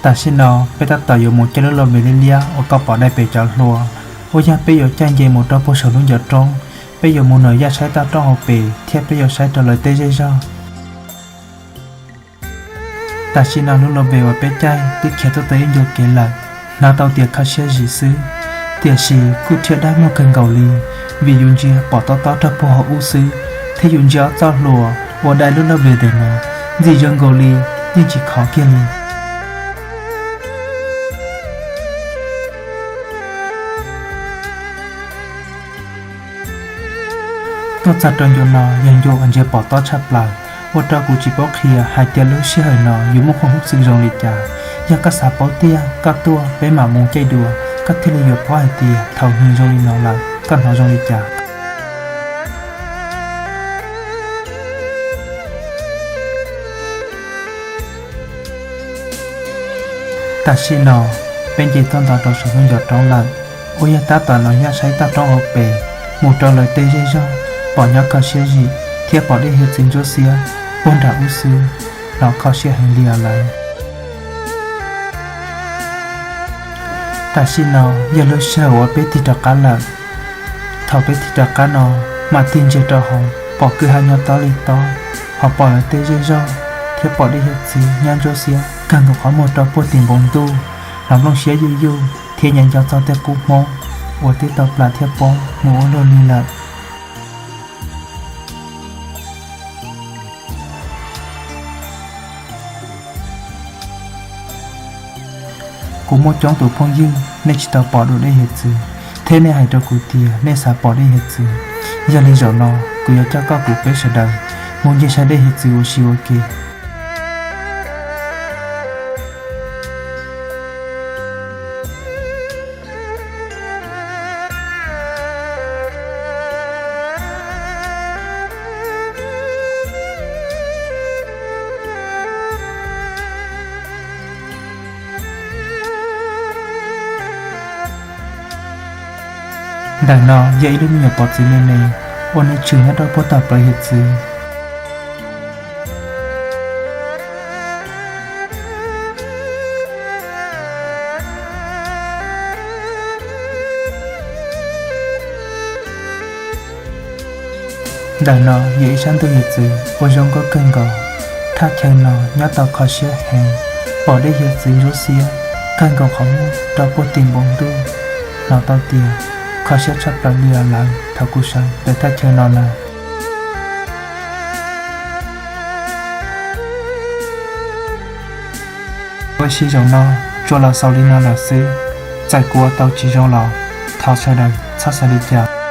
Tam sim no peb tab tom yuav mus caij lub laj mem liab liab uas koj pom dai pem cov hlua, uas yog peb yuav caij nce mus rau puag saum lub ncov roob, peb yuav mus nov yaj saib toj roob hauv pes thiab peb yuav saib rau lawv tej zej zog. Tam sim no lub laj mem uas peb caij twb khiav tuaj tau ib ncua kev lawm, hnov tau tias kho siab zim xwb, tiam sis kuj rhiab dab muag kawg nkaus li, vim yus ntsia pom tob tob rau puag hauv ub xwb, thiab yus ntsia ob txoj hlua uas dai lub laj mem ntawm no ntxim zoo nkaus li yeej tsis khov kiag li. Tuaj txog rau ncua no yog ncua uas ntsia pom tob tshaj plaws, ua rau kuv tsis paub qhia hais tias lub sij hawm no yuav muaj qhov hub txwm zoo li cas. Yog koj xav paub tiag, koj tuaj peb mam mus caij dua, koj thiaj li yuav paub hais tias thaum nws zoo li no lawm koj hnov zoo li cas. Tam sim no peb nce tuaj nto rau saum lub ncov roob lawm, uas yog tab tom nov yaj saib toj roob hauv pes mus rau lawv tej zej zog, pom nyob kho siab zim thiab pom dej hiav txwv ntsuab xiab puag nram ub xwb, hnov kho siab heev li os lawv. Tam sim no yog lub sij hawm uas peb tig rov qab lawm. Thaum peb tig rov qab no, mam tig ntsia rau hauv pom kwj ha nyob tob li tob, ho pom lawv tej zej zog thiab pom dej hiav txwv nyob ntsuab xiab kawg nkaus qhov muag rau puag tim npoo ntuj, los nplooj siab yuj yuj thiab nyav nco txog tej qub hmoob uas twb tau plam thiab pob mus ua luaj li lawm. Kuv muaj coob tus phooj ywg nej tsis tau pom dua dej hiav txwv, thiab nej hais rau kuv tias nej xav pom dej hiav txwv. Yog li zaum no kuv yuav coj koj kuv peb sawv daws mus ncig saib dej hiav txwv ua si ua ke. Ntawm no yog ib lub me nyuam pov txwv me me uas nws tshwm nyob rau puag tom plawv hiav txwv. Ntawm no yog ib sab ntug hiav txwv uas zoo nkauj kawg nkaus. Thaj chaw no nyob tau kho siab heev, pom dej hiav txwv ntsuab xiab kawg nkaus qhov muag rau puag tim npoo ntuj. Hnov tau tias kho siab tshaj plaws li os lawv thaum kuv sawv ntawm thaj chaw no lawm. Ua si zaum no tsuas los xaus li no lawm xwb, txawm kuv ua tau tsis zoo los thov sawv daws txhob xav li cas.